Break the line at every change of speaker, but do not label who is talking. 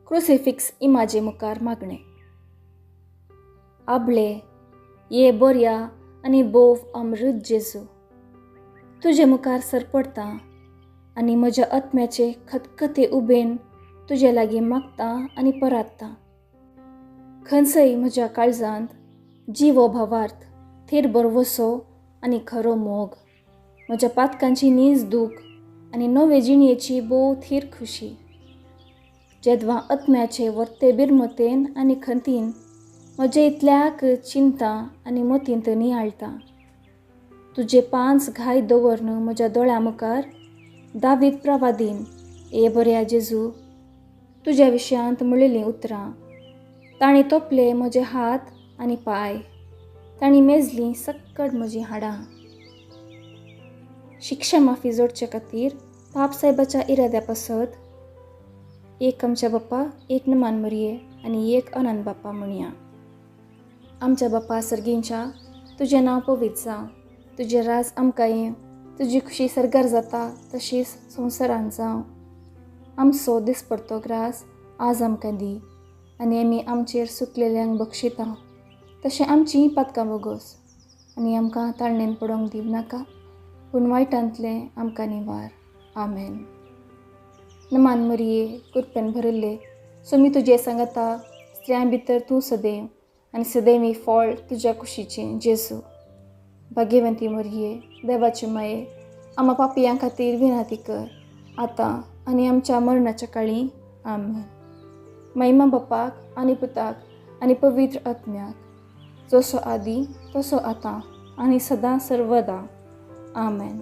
Crucifix इमाजे मुखार मागणें. आबळे ये बोरया आनी बोव अमृत जेजू, तुजे मुखार सरपडटा आनी म्हज्या आत्म्याचे खतखते उबेन तुजे लागीं मागता आनी परातता. खंयसय म्हज्या काळजांत जिवो भावार्थ, थीर भरवसो आनी खरो मोग, म्हज्या पातकांची नीज दूख आनी नवे जिणयेची भोव थीर खुशी. जेदवा आत्म्याचे वर्ते बिरमतेन आनी खंतीन म्हजे इतल्याक चिंता आनी मतींत नियाळटा. तुजे 5 घाय दवरन म्हज्या दोळ्या मुखार दावीद प्रवादीन ए बऱ्या जेजू तुज्या विशयांत म्हणिल्लीं उतरां. तांणी तोपले म्हजे हात आनी पांय, तांणी मेजलीं सक्कड म्हजीं हाडां. शिक्षा माफी जोडचे खातीर पाप साहेबाच्या इराद्या पासत एक आमच्या बाप्पा, एक नमान मरये आनी एक अनंत बाप्पा म्हणया. आमच्या बाप्पा सर्गींच्या, तुजें नांव पवित्र जावं, तुजें राज आमकां येवं, तुजी खुशी सर्गार जाता तशीच संवसारांत जावं. आमचो दिसपडतो ग्रास आज आमकां दी आनी आमी आमचेर सुकलेल्यांक बक्षिता तशें आमचीं पातकां बोगोस आनी आमकां ताळणेन पडोवंक दिवं नाका, पूण वायटांतलें आमकां निवार. आमेन. नमान मरये, कुरपेन भरिल्ले, सोमी तुजे सांगता, स्त्रियां भितर तूं सदैव आनी सदैवी फळ तुज्या कुशीचें जेजू. भाग्यवंती मरये, देवाचे माये, आमा पापयां खातीर विनाती कर आतां आनी आमच्या मरणाच्या काळी. आमेन. महिमा बापाक आनी पुताक आनी पवित्र आत्म्याक, जसो आदी तसो आतां आनी सदां सर्वदा. आमेन.